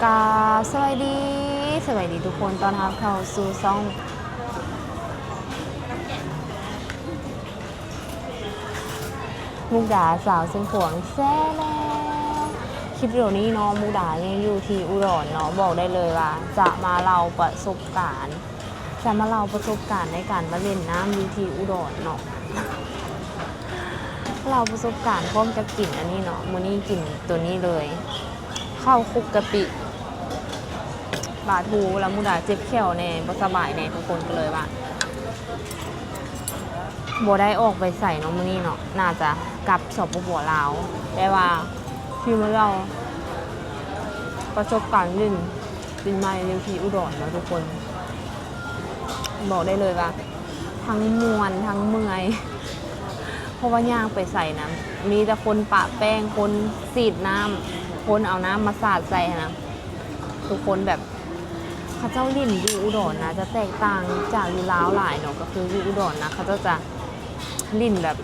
ກາບສະບາຍດີ ສະບາຍດີທຸກຄົນ ຕ້ອນຮັບເຂົ້າສູ່ຊ່ອງມຸກດາສາວຊຽງຂວາງແຊນແນວ. ຄລິບວິດີໂອນີ້ເນາະ ມຸກດາຍັງຢູ່ທີ່ອຸດອນເນາະ ບອກໄດ້ເລີຍວ່າຈະມາເລົ່າປະສົບການ ຈະມາເລົ່າປະສົບການໃນການມາຫຼິ້ນນ້ຳຢູ່ທີ່ອຸດອນເນາະ ເລົ່າປະສົບການພ້ອມກັບກິນອັນນີ້ເນາະ. ມື້ນີ້ກິນໂຕນີ້ເລີຍ ເຂົ້າຄຸກກະປິປາທູ ລະມຸກດາເຈັບແຂ້ວແດ່ ບໍ່ສະບາຍແດ່ ທຸກຄົນ ກໍເລີຍວ່າບໍ່ໄດ້ອອກໄປໃສເນາະມື້ນີ້ເນາະ ໜ້າຈະກັບ ສປປ ລາວ ແຕ່ວ່າທີ່ມາເລົ່າປະສົບການຫຼິ້ນ ປີໃໝ່ຢູ່ທີ່ອຸດອນເນາະທຸກຄົນ ບອກໄດ້ເລີຍວ່າທັງມ່ວນທັງເມື່ອຍ ເພາະວ່າຍ່າງໄປໃສນະ ມີແຕ່ຄົນປະແປ້ງ ຄົນສີດນ້ຳ ຄົນເອົານ້ຳມາສາດໃສ່ຫັ້ນນະ ທຸກຄົນແບບ ເຂົາເຈົ້າຫຼິ້ນຢູ່ອຸດອນນະ ຈະແຕກຕ່າງຈາກຢູ່ລາວຫຼາຍເນາະ ກໍຄືຢູ່ອຸດອນນະ ເຂົາເຈົ້າຈະຫຼິ້ນແບບ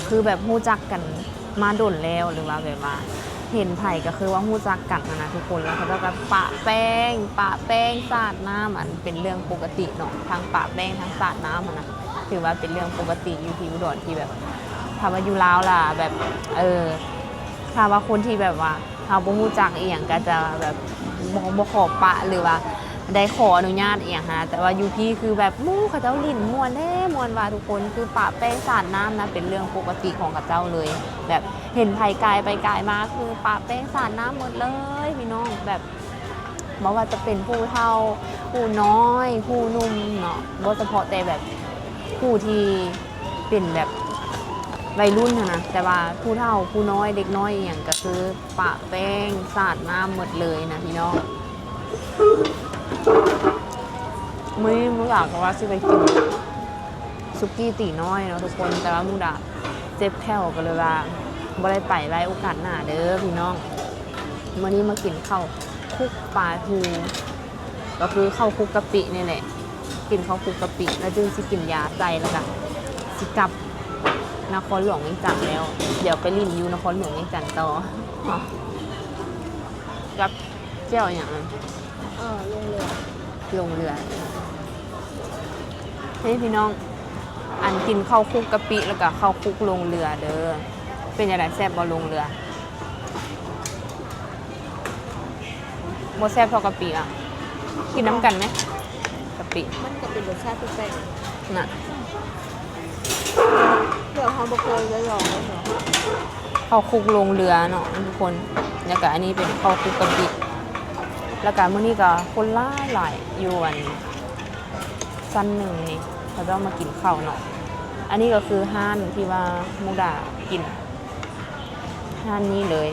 ຄືແບບຮູ້ຈັກກັນມາດົນແລ້ວ ຫຼືວ່າແບບວ່າເຫັນໃຜກໍຄືວ່າຮູ້ຈັກກັນຫັ້ນນະທຸກຄົນ ແລ້ວເຂົາເຈົ້າກໍປະແປ້ງ ປະແປ້ງສາດນ້ຳ ອັນເປັນເລື່ອງປົກກະຕິເນາະ ທັງປະແປ້ງທັງສາດນ້ຳຫັ້ນນະ ຖືວ່າເປັນເລື່ອງປົກກະຕິຢູ່ທີ່ອຸດອນ ທີ່ແບບ ຖ້າວ່າຢູ່ລາວລະແບບ ເອີ ຖ້າວ່າຄົນທີ່ແບບວ່າ ເຮົາບໍ່ຮູ້ຈັກອີ່ຫຍັງ ກໍຈະແບບ ບໍ່ ບໍ່ຂໍປະ ຫຼືວ່າໄດ້ຂໍອະນຸຍາດອີ່ຫຍັງຫັ້ນນະ ແຕ່ວ່າຢູ່ພີ້ຄືແບບ ໂອ້ ເຂົາເຈົ້າຫຼິ້ນມ່ວນແທ້ມ່ວນວ່າທຸກຄົນ ຄືປະແປ້ງສາດນ້ຳນະ ເປັນເລື່ອງປົກກະຕິຂອງເຂົາເຈົ້າເລີຍ ແບບເຫັນໃຜກາຍໄປກາຍມາ ຄືປະແປ້ງສາດນ້ຳໝົດເລີຍພີ່ນ້ອງ ແບບ ບໍ່ວ່າຈະເປັນຜູ້ເຖົ້າ ຜູ້ນ້ອຍ ຜູ້ໜຸ່ມເນາະ ບໍ່ສະເພາະແຕ່ແບບຜູ້ທີ່ເປັນແບບໄວລຸ້ນຫັ້ນນະ ແຕ່ວ່າຜູ້ເຖົ້າ ຜູ້ນ້ອຍ ເດັກນ້ອຍອີ່ຫຍັງ ກໍຄືປະແປ້ງສາດນ້ຳໝົດເລີຍນະພີ່ນ້ອງ. ມື້ນີ້ມຸກດາກໍວ່າຊິໄປກິນສຸກີ້ຕີນ້ອຍເນາະທຸກຄົນ ແຕ່ວ່າມຸກດາເຈັບແຂ້ວ ກໍເລີຍວ່າບໍ່ໄດ້ໄປ ໄວ້ໂອກາດໜ້າເດີພີ່ນ້ອງ. ມື້ນີ້ມາກິນເຂົ້າຄຸກປາທູ ກໍຄືເຂົ້າຄຸກກະປິນີ້ແຫຼະ ກິນເຂົ້າຄຸກກະປິ ແລ້ວຈຶ່ງຊິກິນຢາໃສ່ ແລ້ວກະຊິກັບນະຄອນຫຼວງວຽງຈັນແລ້ວ ດຽວໄປຫຼິ້ນຢູ່ນະຄອນຫຼວງວຽງຈັນຕໍ່ ກັບແຈ່ວຫຍັງ ເອີ ລົງເຮືອ ລົງເຮືອ ເຮີ້ຍພີ່ນ້ອງ ອັນກິນເຂົ້າຄຸກກະປິ ແລ້ວກະເຂົ້າຄຸກລົງເຮືອເດີ ເປັນຈັ່ງໃດ ແຊບບໍ່ລົງເຮືອ? ບໍ່ແຊບເທົ່າກະປິອະ ກິນນຳກັນໄໝ ກະປິ ມັນກໍເປັນລົດຊາດແປກໆນະ ແຕ່ເຮົາບໍ່ເຄີຍໄດ້ລອງເລີຍເນາະ ເຂົ້າຄຸກລົງເຮືອເນາະທຸກຄົນ ແລ້ວກະອັນນີ້ເປັນເຂົ້າຄຸກກະປິ ແລ້ວກະມື້ນີ້ກະຄົນຫຼາຍໆ ຢູ່ອັນຊັ້ນໜຶ່ງນີ້ ເຂົາເຈົ້າມາກິນເຂົ້າເນາະ ອັນນີ້ກໍຄືຮ້ານທີ່ວ່າມຸກດາກິນ ຮ້ານນີ້ເລີຍ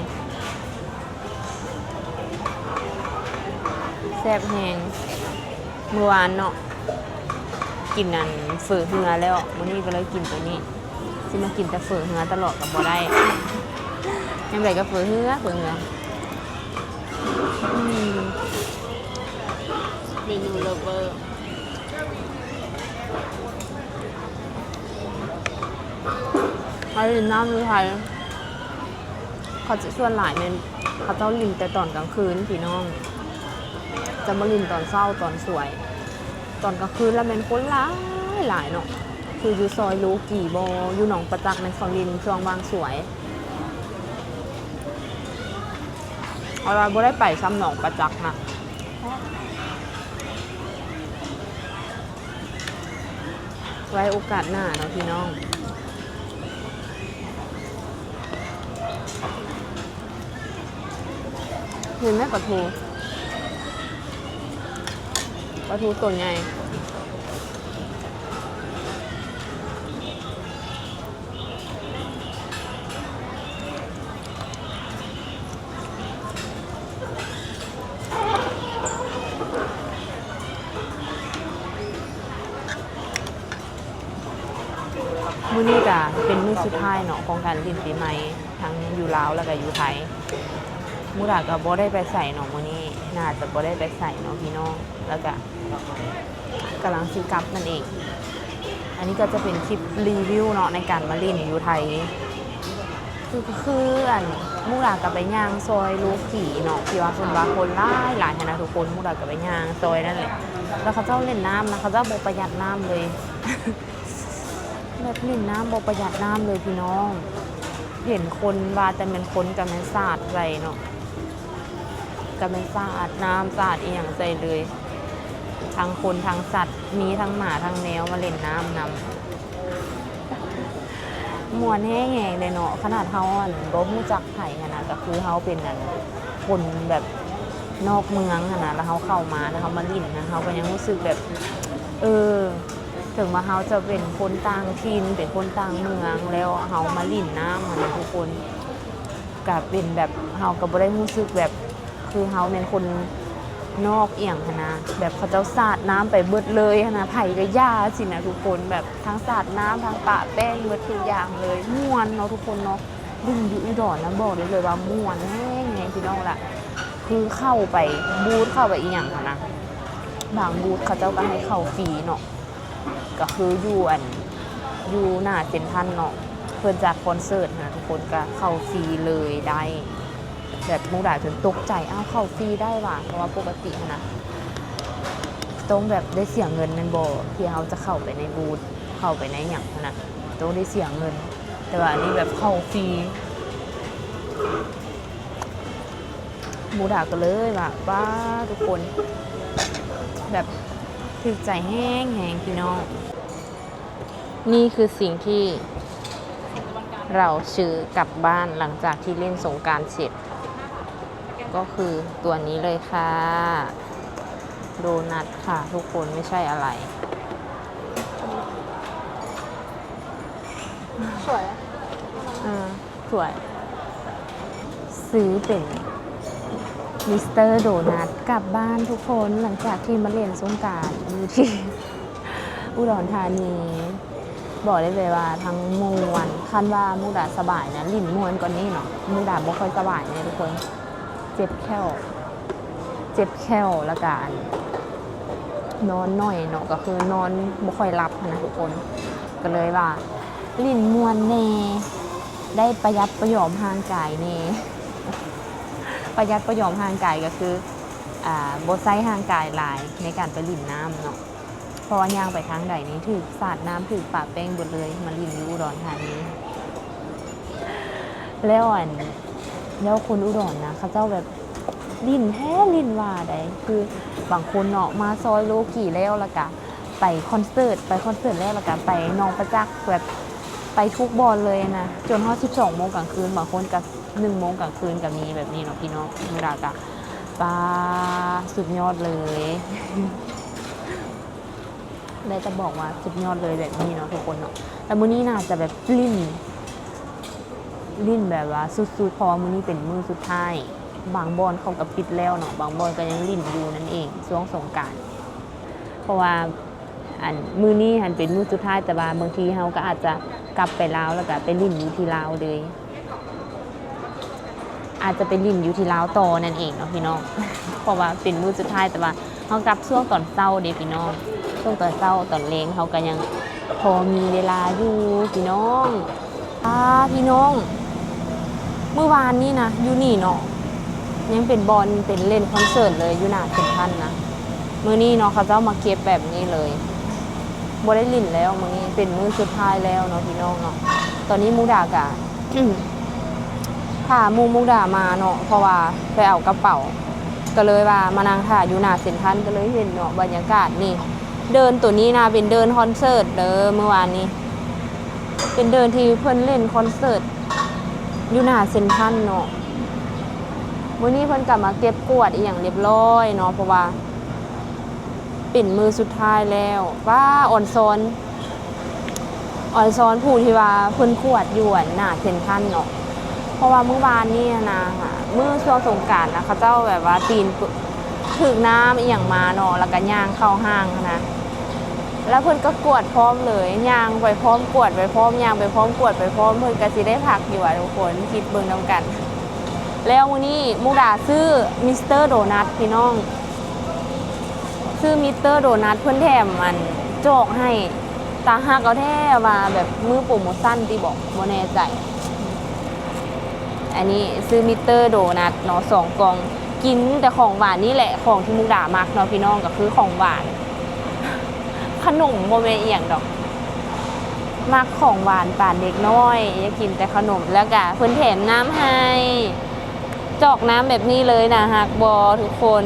ແຊບແຮງ ມື້ວານເນາະ ກິນອັນເຝີເຮືອແລ້ວ ມື້ນີ້ກໍເລີຍກິນໂຕນີ້ ຊິມາກິນແຕ່ເຝີເຮືອຕະຫຼອດກໍບໍ່ໄດ້ ຍາມໃດກໍເຝີເຮືອ ເຝີເຮືອ ອືມ ເມນູເລີເວີ ໄປຫຼິ້ນນ້ຳຢູ່ໄທ ເຂົາຈະ ສ່ວນຫຼາຍແມ່ນເຂົາເຈົ້າຫຼິ້ນແຕ່ຕອນກາງຄືນພີ່ນ້ອງ ຈະບໍ່ຫຼິ້ນຕອນເຊົ້າຕອນສວຍ ຕອນກາງຄືນລະແມ່ນຄົນຫຼາຍໆເນາະ ຄືຢູ່ຊອຍໂລກີບໍ ຢູ່ໜອງປະຈັກແມ່ນເຂົາຫຼິ້ນຊ່ວງວ່າງສວຍ ເພາະວ່າບໍ່ໄດ້ໄປຊ່ຳໜອງປະຈັກນະ. ໄວ້ໂອກາດໜ້າເນາະພີ່ນ້ອງ ເຫັນໄໝປາທູ ປາທູໂຕໃຫຍ່. ມື້ນີ້ກະເປັນມື້ສຸດທ້າຍເນາະ ຂອງການຫຼິ້ນປີໃໝ່ ທັງຢູ່ລາວ ແລ້ວກະຢູ່ໄທ ມຸກດາກະບໍ່ໄດ້ໄປໃສເນາະ ມື້ນີ້ໜ້າຈະບໍ່ໄດ້ໄປໃສເນາະພີ່ນ້ອງ ແລ້ວກະ ກຳລັງຊິກັບນັ້ນເອງ. ອັນນີ້ກໍຈະເປັນຄລິບຣີວິວເນາະ ໃນການມາຫຼິ້ນຢູ່ໄທ ຄື ຄື ຄືອັນ ມຸກດາກໍໄປຍ່າງຊອຍໂລກີເນາະ ທີ່ວ່າເພິ່ນວ່າຄົນຫຼາຍໆຫັ້ນນະທຸກຄົນ. ມຸກດາກໍໄປຍ່າງຊອຍນັ້ນແຫຼະ ແລ້ວເຂົາເຈົ້າຫຼິ້ນນ້ຳນະ ເຂົາເຈົ້າບໍ່ປະຢັດນ້ຳເລີຍ ແບບຫຼິ້ນນ້ຳບໍ່ປະຢັດນ້ຳເລີຍພີ່ນ້ອງ. ເຫັນຄົນວ່າແຕ່ແມ່ນຄົນກໍແມ່ນສາດໃສ່ເນາະ ກໍແມ່ນສາດນ້ຳສາດອີ່ຫຍັງໃສ່ເລີຍ ທັງຄົນທັງສັດ ມີທັງໝາທັງແມວມາຫຼິ້ນນ້ຳນຳ. ມ່ວນແຮງໆເດເນາະ ຂະໜາດເຮົາ ອັນ ບໍ່ຮູ້ຈັກໃຜຫັ້ນນະ ກໍຄືເຮົາເປັນ ອັນ ຄົນແບບນອກເມືອງຫັ້ນນະ ແລ້ວເຮົາເຂົ້າມາ ແລ້ວເຮົາມາຫຼິ້ນນະ ເຮົາກໍຍັງຮູ້ສຶກແບບ ເອີ ເຖິງວ່າເຮົາຈະເປັນຄົນຕ່າງຖິ່ນ ເປັນຄົນຕ່າງເມືອງ ແລ້ວເຮົາມາຫຼິ້ນນ້ຳຫັ້ນນະທຸກຄົນ ກະເປັນແບບ ເຮົາກະບໍ່ໄດ້ຮູ້ສຶກແບບ ຄືເຮົາແມ່ນຄົນນອກອີ່ຫຍັງຫັ້ນນະ ແບບເຂົາເຈົ້າສາດນ້ຳໄປເບິດເລີຍຫັ້ນນະ ໃຜກະຢ່າຊີ້ນະທຸກຄົນ ແບບທັງສາດນ້ຳ ທັງປະແປ້ງ ເບິດທຸກຢ່າງເລີຍ. ມ່ວນເນາະທຸກຄົນເນາະ ຫຼິ້ນຢູ່ອຸດອນນະ ບອກໄດ້ເລີຍວ່າມ່ວນແຮງໆ ພີ່ນ້ອງລະ. ຄືເຂົ້າໄປບູດ ເຂົ້າໄປອີ່ຫຍັງຫັ້ນນະ ບາງບູດເຂົາເຈົ້າກະໃຫ້ເຂົ້າຟຣີເນາະ ກໍຄືຢູ່ ອັນ ຢູ່ໜ້າເຊັນທຣັນເນາະ ເພິ່ນຈັດຄອນເສີດຫັ້ນນະທຸກຄົນ ກໍເຂົ້າຟຣີເລີຍໄດ້. ແບບມຸກດາຈົນຕົກໃຈ ອ້າວ ເຂົ້າຟຣີໄດ້ຫວາ ເພາະວ່າປົກກະຕິຫັ້ນນະ ຕ້ອງແບບໄດ້ເສຍເງິນແມ່ນບໍ່ ທີ່ເຮົາຈະເຂົ້າໄປໃນບູດ ເຂົ້າໄປໃນຫຍັງຫັ້ນນະ ຕ້ອງໄດ້ເສຍເງິນ ແຕ່ວ່າອັນນີ້ແບບເຂົ້າຟຣີ. ມຸກດາກໍເລີຍວ່າ ປ້າ ທຸກຄົນ ແບບຖືກໃຈແຮງໆ ພີ່ນ້ອງ. ນີ້ຄືສິ່ງທີ່ເຮົາຊື້ກັບບ້ານຫຼັງຈາກທີ່ຫຼິ້ນສົງການເສັດ ກໍຄືຕົວນີ້ເລີຍຄ່ະ ໂດນັດຄ່ະທຸກຄົນ ໄມ່ໃຊ່ອະໄລ. ສວຍ ເອີ ສວຍ ຊື້ເປັນມິສເຕີໂດນັດກັບບ້ານທຸກຄົນ ຫຼັງຈາກທີ່ມາຫຼິ້ນສົງການຢູ່ທີ່ອຸດອນທານີ. ບອກໄດ້ເລີຍວ່າທັງມ່ວນ ຄັນວ່າມຸກດາສະບາຍນະ ຫຼິ້ນມ່ວນກວ່ານີ້ເນາະ ມຸກດາບໍ່ຄ່ອຍສະບາຍເດ້ທຸກຄົນ ເຈັບແຂ້ວ ເຈັບແຂ້ວ ແລ້ວກະ ອັນ ນອນໜ້ອຍເນາະ ກໍຄືນອນບໍ່ຄ່ອຍຫຼັບຫັ້ນນະທຸກຄົນ ກໍເລີຍວ່າຫຼິ້ນມ່ວນແດ່ ໄດ້ປະຢັດປະຫຍອມຮ່າງກາຍແດ່ ປະຢັດປະຫຍອມຮ່າງກາຍກໍຄື ອ່າ ບໍ່ໃຊ້ຮ່າງກາຍຫຼາຍໃນການໄປຫຼິ້ນນ້ຳເນາະ ເພາະວ່າຍ່າງໄປທາງໃດນີ້ຖືກສາດນ້ຳ ຖືກປະແປ້ງເບິດເລີຍ ມາຫຼິ້ນຢູ່ອຸດອນທານີ. ແລ້ວ ອັນ ແລ້ວຄົນອຸດອນນະ ເຂົາເຈົ້າແບບຫຼິ້ນແທ້ຫຼິ້ນວ່າໃດ ຄືບາງຄົນເນາະ ມາຊອຍໂລກີແລ້ວ ແລ້ວກະໄປຄອນເສີດ ໄປຄອນເສີດແລ້ວ ແລ້ວກະໄປໜອງປະຈັກ ແບບໄປທຸກບ່ອນເລີຍນະ ຈົນຮອດສິບສອງໂມງກາງຄືນ ບາງຄົນກະໜຶ່ງໂມງກາງຄືນກະມີ ແບບນີ້ເນາະພີ່ນ້ອງ. ມຸກດາກະ ປ້າ ສຸດຍອດເລີຍ ໄດ້ແຕ່ບອກວ່າສຸດຍອດເລີຍແບບນີ້ເນາະທຸກຄົນເນາະ. ແລ້ວມື້ນີ້ໜ້າຈະແບບຫຼິ້ນ ຫຼິ້ນແບບວ່າສຸດໆ ເພາະວ່າມື້ນີ້ເປັນມື້ສຸດທ້າຍ ບາງບ່ອນເຂົາກໍປິດແລ້ວເນາະ ບາງບ່ອນກໍຍັງຫຼິ້ນຢູ່ນັ້ນເອງ ຊ່ວງສົງການ ເພາະວ່າ ອັນ ມື້ນີ້ຫັ້ນເປັນມື້ສຸດທ້າຍ ແຕ່ວ່າບາງທີເຮົາກໍອາດຈະກັບໄປລາວ ແລ້ວກໍໄປຫຼິ້ນຢູ່ທີ່ລາວເລີຍ ອາດຈະໄປຫຼິ້ນຢູ່ທີ່ລາວຕໍ່ນັ້ນເອງເນາະພີ່ນ້ອງ ເພາະວ່າເປັນມື້ສຸດທ້າຍ ແຕ່ວ່າເຮົາກັບຊ່ວງຕອນເຊົ້າເດ້ພີ່ນ້ອງ ຊ່ວງຕອນເຊົ້າ ຕອນແລງເຮົາກໍຍັງພໍມີເວລາຢູ່ພີ່ນ້ອງ. ອ່າ ພີ່ນ້ອງ ມື້ວານນີ້ນະ ຢູ່ນີ້ເນາະ ຍັງເປັນບ່ອນເປັນຫຼິ້ນຄອນເສີດເລີຍ ຢູ່ໜ້າເຊັນທຣັນນະ. ມື້ນີ້ເນາະ ເຂົາເຈົ້າມາເກັບແບບນີ້ເລີຍ ບໍ່ໄດ້ຫຼິ້ນແລ້ວ ມື້ນີ້ເປັນມື້ສຸດທ້າຍແລ້ວເນາະ ພີ່ນ້ອງເນາະ. ຕອນນີ້ມຸກດາກະ ຖ້າໝູ່ມຸກດາມາເນາະ ເພາະວ່າໄປເອົາກະເປົາ ກໍເລີຍວ່າມານັ່ງຖ້າຢູ່ໜ້າເຊັນທຣັນ ກໍເລີຍເຫັນເນາະ ບັນຍາກາດນີ້. ເດີ່ນໂຕນີ້ນະ ເປັນເດີ່ນຄອນເສີດເດີ ມື້ວານນີ້ ເປັນເດີ່ນທີ່ເພິ່ນຫຼິ້ນຄອນເສີດຢູ່ໜ້າເຊັນທຣັນເນາະ. ມື້ນີ້ເພິ່ນກໍມາເກັບກວາດອີ່ຫຍັງລຽບຮ້ອຍເນາະ ເພາະວ່າເປັນມື້ສຸດທ້າຍແລ້ວ. ວ້າ ອອນຊອນ ອອນຊອນຜູ້ທີ່ວ່າເພິ່ນກວດຢູ່ ອັນ ໜ້າເຊັນທຣັນເນາະ ເພາະວ່າມື້ວານນີ້ນະ ມື້ຊ່ວງສົງການນະ ເຂົາເຈົ້າແບບວ່າຕີນ ຖືກນ້ຳອີ່ຫຍັງມາເນາະ ແລ້ວກໍຍ່າງເຂົ້າຫ້າງຫັ້ນນະ ແລ້ວເພິ່ນກໍກວດພ້ອມເລີຍ ຍ່າງໄປພ້ອມ ກວດໄປພ້ອມ ຍ່າງໄປພ້ອມ ກວດໄປພ້ອມ ເພິ່ນກໍຊິໄດ້ພັກຢູ່ຫວາທຸກຄົນ ຄິດເບິ່ງນຳກັນ. ແລ້ວມື້ນີ້ມຸກດາຊື້ມິສເຕີໂດນັດ ພີ່ນ້ອງ ຊື້ມິສເຕີໂດນັດ ເພິ່ນແຖມ ອັນ ຈອກໃຫ້ ຕາຮັກເອົາແທ້ວ່າ ແບບມື້ໂປຣໂມຊັນຕິບໍ ບໍ່ແນ່ໃຈ. ອັນນີ້ຊື້ມິດເຕີໂດນັດເນາະ ສອງກ່ອງ. ກິນແຕ່ຂອງຫວານນີ້ແຫຼະ ຂອງທີ່ມຸກດາມັກເນາະພີ່ນ້ອງ ກໍຄືຂອງຫວານ ຂະໜົມ ບໍ່ແມ່ນອີ່ຫຍັງດອກ ມັກຂອງຫວານປານເດັກນ້ອຍ ຢາກກິນແຕ່ຂະໜົມ. ແລ້ວກະເພິ່ນແຖມນ້ຳໃຫ້ ຈອກນ້ຳແບບນີ້ເລີຍ. ໜ້າຮັກບໍ່ທຸກຄົນ?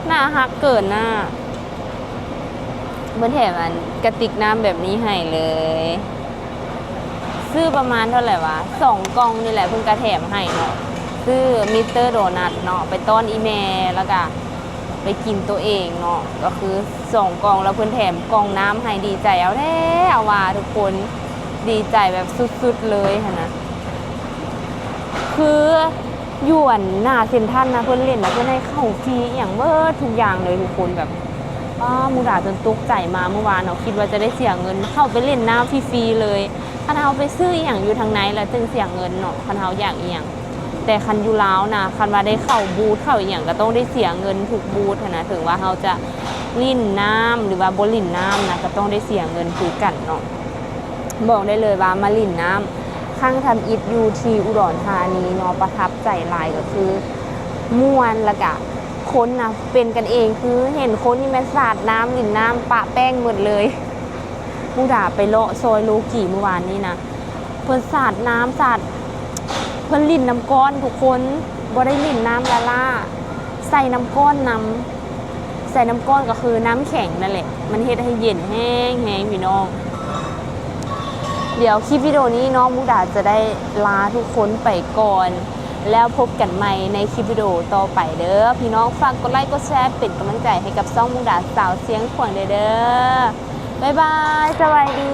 ໜ້າຮັກເກີນນະ. ເພິ່ນແຖມອັນກະຕິກນ້ຳແບບນີ້ໃຫ້ເລີຍ. ຊື້ປະມານເທົ່າໃດວະ ສອງກ່ອງນີ້ແຫຼະ ເພິ່ນກະແຖມໃຫ້ເນາະ. ຊື້ມິດເຕີໂດນັດເນາະ ໄປຕ້ອນອີ່ແມ່ ແລ້ວກະໄປກິນໂຕເອງເນາະ. ກໍຄືສອງກ່ອງ ແລ້ວເພິ່ນແຖມກ່ອງນ້ຳໃຫ້. ດີໃຈເອົາແທ້ເອົາວ່າທຸກຄົນ ດີໃຈແບບສຸດໆເລີຍຫັ້ນນະ. ຄືຢູ່ອັນໜ້າເຊັນທຣານນະ ເພິ່ນຫຼິ້ນນະ ເພິ່ນໃຫ້ເຂົ້າຟຣີອີ່ຫຍັງເບິດທຸກຢ່າງເລີຍທຸກຄົນ. ແບບ ປ້າ ມຸກດາຈົນຕົກໃຈມາມື້ວານເນາະ ຄິດວ່າຈະໄດ້ເສຍເງິນ ເຂົ້າໄປຫຼິ້ນນ້ຳຟຣີໆເລີຍ. ຄັນເຮົາໄປຊື້ອີ່ຫຍັງຢູ່ທາງໃນລະຈຶ່ງເສຍເງິນເນາະ ຄັນເຮົາຢາກອີ່ຫຍັງ. ແຕ່ຄັນຢູ່ລາວນະ ຄັນວ່າໄດ້ເຂົ້າບູດເຂົ້າອີ່ຫຍັງ ກໍຕ້ອງໄດ້ເສຍເງິນທຸກບູດຫັ້ນນະ. ເຖິງວ່າເຮົາຈະຫຼິ້ນນ້ຳ ຫຼືວ່າບໍ່ຫຼິ້ນນ້ຳນະ ກໍຕ້ອງໄດ້ເສຍເງິນຄືກັນເນາະ. ບອກໄດ້ເລີຍວ່າມາຫຼິ້ນນ້ຳຄັ້ງທຳອິດຢູ່ທີ່ອຸດອນທານີເນາະ ປະທັບໃຈຫຼາຍ ກໍຄືມ່ວນ ລະກະຄົນນະເປັນກັນເອງ ຄືເຫັນຄົນນີ້ແມ່ນສາດນ້ຳ ຫຼິ້ນນ້ຳປະແປ້ງໝົດເລີຍ. ມຸກດາໄປເລາະຊອຍໂລກີມື້ວານນີ້ນະ ເພິ່ນສາດນ້ຳ ສາດ ເພິ່ນຫຼິ້ນນ້ຳກ້ອນທຸກຄົນ ບໍ່ໄດ້ຫຼິ້ນນ້ຳລ້າໆ ໃສ່ນ້ຳກ້ອນນຳ. ໃສ່ນ້ຳກ້ອນກໍຄືນ້ຳແຂງນັ້ນແຫຼະ ມັນເຮັດໃຫ້ເຢັນແຮງໆ ພີ່ນ້ອງ. ດຽວຄລິບວິດີໂອນີ້ເນາະ ມຸກດາຈະໄດ້ລາທຸກຄົນໄປກ່ອນ ແລ້ວພົບກັນໃໝ່ໃນຄລິບວິດີໂອຕໍ່ໄປເດີ. ພີ່ນ້ອງຝາກກົດໄລກົດແຊ ເປັນກຳລັງໃຈໃຫ້ກັບຊ່ອງມຸກດາສາວຊຽງຂວາງແດ່ເດີ. ບາຍບາຍ ສະບາຍດີ.